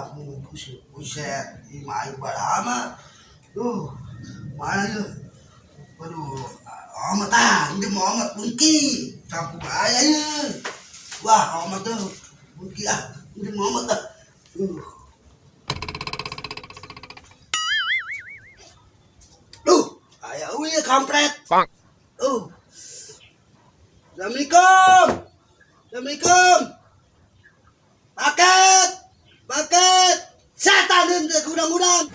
Ah, buset, buset, ini mah aing lama. Duh, mana yeuh? Waduh, amat ah, ini mau amat bungki. Sapu bahaya yeuh. Wah, amat tuh. Bungki ah, ini mau amat ah. Duh. Duh, aya euy kampret. Bang. Duh. Assalamualaikum. Assalamualaikum. Paket. Paket. Setan ini udang-udang.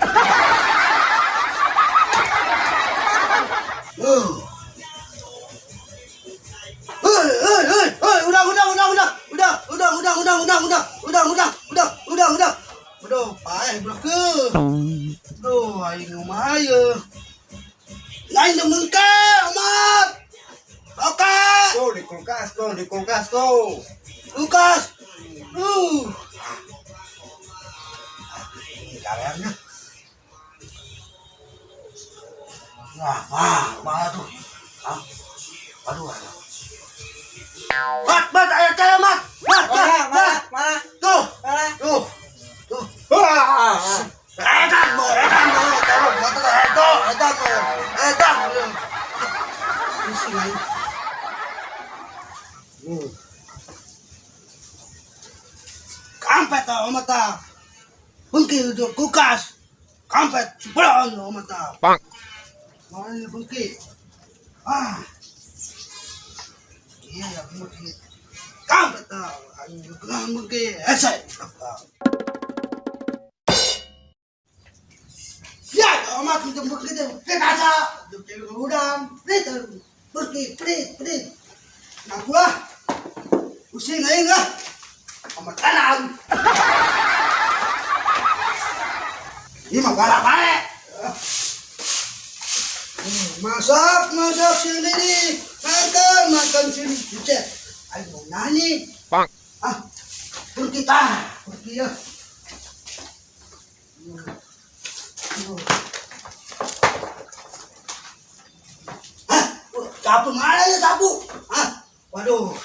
Hei, hei, hei, hei, udang, udang, udang, udang, udang, udang, udang, udang, udang, udang, udang, udang, udang, udang, udang. Aduh, paeh bleke. Aduh, aing kumaha ieu? Lain deung mengke, amat. Oke. Tuh di kulkas tuh, di kulkas tuh. Lukas. Ini kaliannya. Wah, wah, mana tuh? Hah? Aduh, aduh. Mat, mat, ayo cewek, mat. Mat, mat, Mana, mana, mat. mana, Tuh, mana? tuh, tuh. Wah. Edan, mo, edan, mo. Tolong, mata tuh, edan, edan, mo. Edan, mo. Pusing, aing. Kampet ah, mata. Bengki itu kulkas. Kampet, sebelah mata. Bang. Mana ini bengki? Ah. Iya ya bengki. Kampet ah, aing bengki. Esai. Ya, amat itu bengki itu. Kita asa. Udang, prit, bengki, prit, prit. Nah, gua pusing aing ah. Amat tenang. Ini mah galak bae. Masak, masak sendiri. Makan, makan sini. Buset. Ayo mau nyanyi. Bang. Ah, pergi tah, pergi ya. Ah, sapu mana ya sapu? Ah, waduh.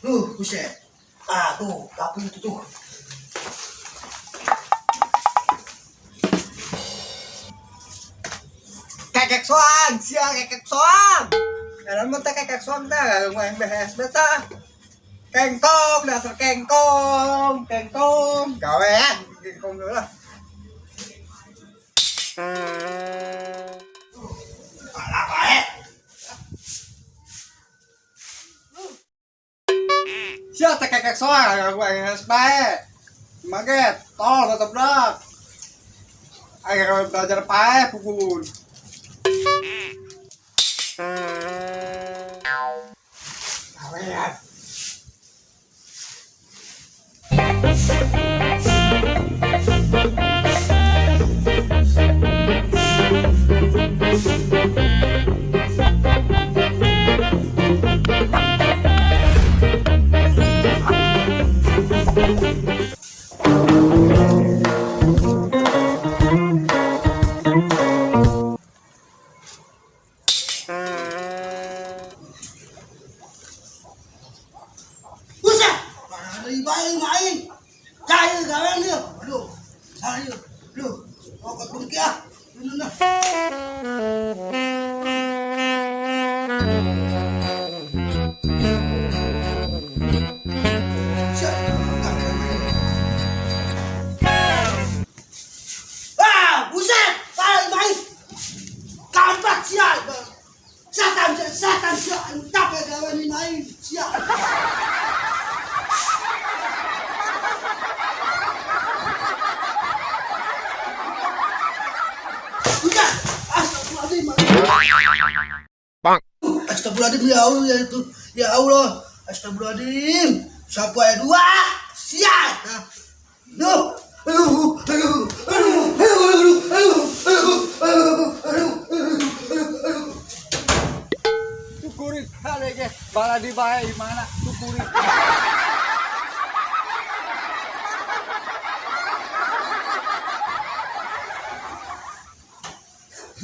Duh, buset. Ah, tuh, sapu itu tuh. Kekek soang, sia kekek soang. Dalam mah teh kekek soang teh, yang BHSB teh. Kengkong, dasar kengkong, kengkong, gawean, kengkong dulu lah. Alah, baik. Sia teh kekek soang, gua yang BHSB. Maget, tol tetep dak. Ayo belajar pae pukul. Gawean. Buset. Mana ada baik main. Saya gawean dia. Aduh, saya. Aduh, rokok bengki ah. Ini nah. Buset, gawean main. Ah, buset, main main. Kampret sial. Setan, setan sial. Capek gawean ini main. Sial. Buset, astagfirullahaladzim. Bang. Astagfirullahaladzim ya Allah ya itu. Ya Allah. Astagfirullahaladzim. Sapu ayat 2. Sial. Duh. Aduh, aduh, aduh, aduh, aduh, aduh, aduh, aduh, aduh, aduh, aduh. Syukuri kali ge, bala di bae mana syukuri.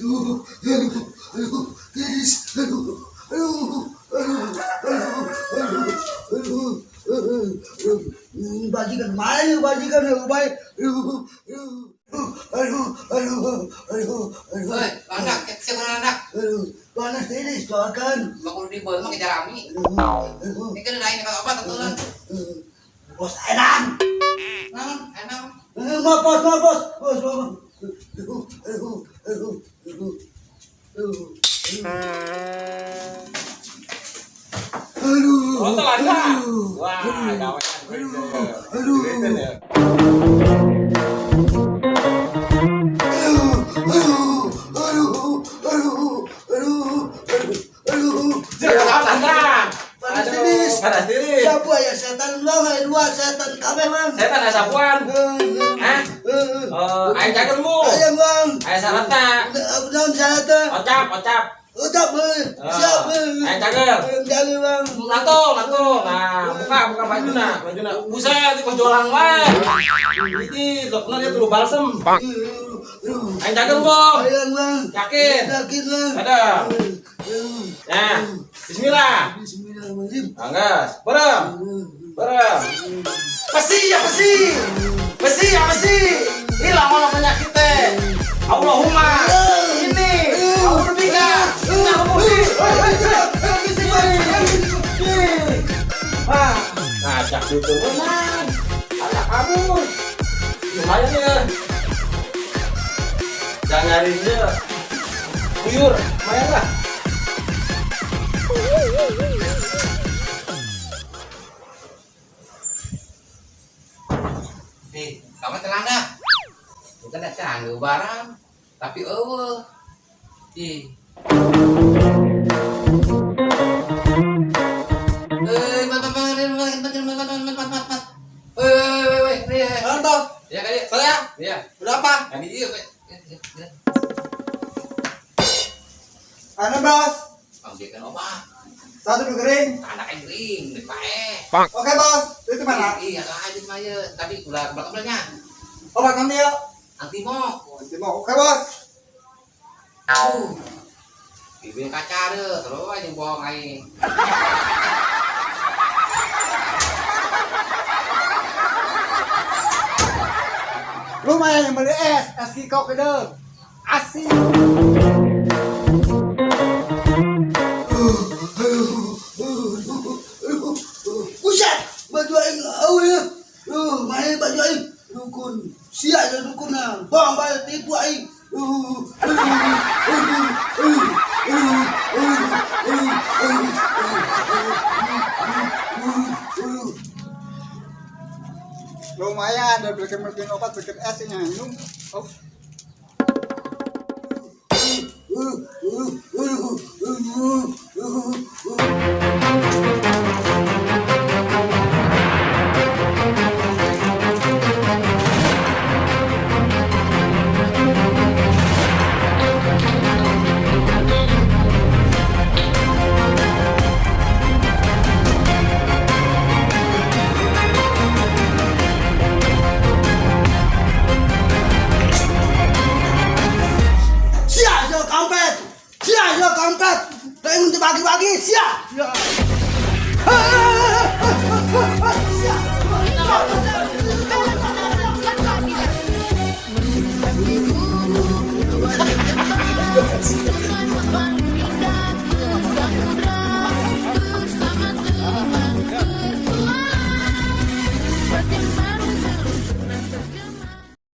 Aduh, aduh, aduh, guys, aduh, aduh, aduh, aduh, aduh, aduh, aduh, bajikan mana ya bajikan ya baik, aduh, Aduh, aduh, aduh, aduh, aduh, aduh. Hei, anak, siapa anak? Aduh, panas ini, soalkan. Bakul di bawah mah kejar rami. Aduh, aduh. Ini kan lain kalau obat atau lah. Bos edan. Naon, enak. Maaf, bos, maaf, bos. Bos, maaf. Aduh, aduh, aduh, aduh, aduh. Aduh. Kontol anda. Aduh. Wah, gawean. Aduh. Aduh. Aduh, aduh, aduh, aduh, aduh, aduh. Jangan anda. Panas tiris. Panas tiris. Siapa ya setan bang, ada dua setan kabeh bang. Setan aya sapuan. Hah? Eh, aya cagermu. Ayam bang. Aya syaratna. Naon syaratna? Ocap, ocap. Ucap bang. Siap bang. Aya cager. Ayam cager bang. Langsung, langsung. Nah, buka, buka bajuna, bajuna. Buset, di kos jolang wae. Ini dokter dia tuh balsem. Ayo cager, Bong. Ayam bang. Yakin? Yakin bang. Ada. Nah, bismillah. Bismillahirrahmanirrahim. Anggas, berem, berem. Besi ya besi. Besi ya besi. Hilang mana penyakit teh. Allahumma. Ini. Aku bika. Ini aku Wah, ngajak itu menang. Anak kamu. Lumayan ya. Jangan nyari dia. Kuyur, lumayan lah. Nih, kamu celana. Bukan dah canggih barang, tapi eueuh. Ih. Eh, mat mat mat mat mat mat mat mat mat mat mat. Woi woi woi woi, nih. Halo, Ya kayak. Saya? Iya. Berapa? Yang di ieu kayak. Anu, Bos. Ambilkan obat. Satu kering. Anak kering, di pae. Oke, Bos. Itu mana? Iya, lah aja mah ye. Tapi ulah kebel-kebelnya. Obat nanti ya. Antimo. Antimo. Oke, Bos. Bibir kaca deh, terus aja bohong aing. Lumayan yang beli es, es kikok ke. Asik. Buset, baju aing au ya. Main baju aing. Dukun. Siap dah dukun lah. Bang bayar tipu aing. Lumayan, udah bikin bikin obat, bikin es ini minum. Oh.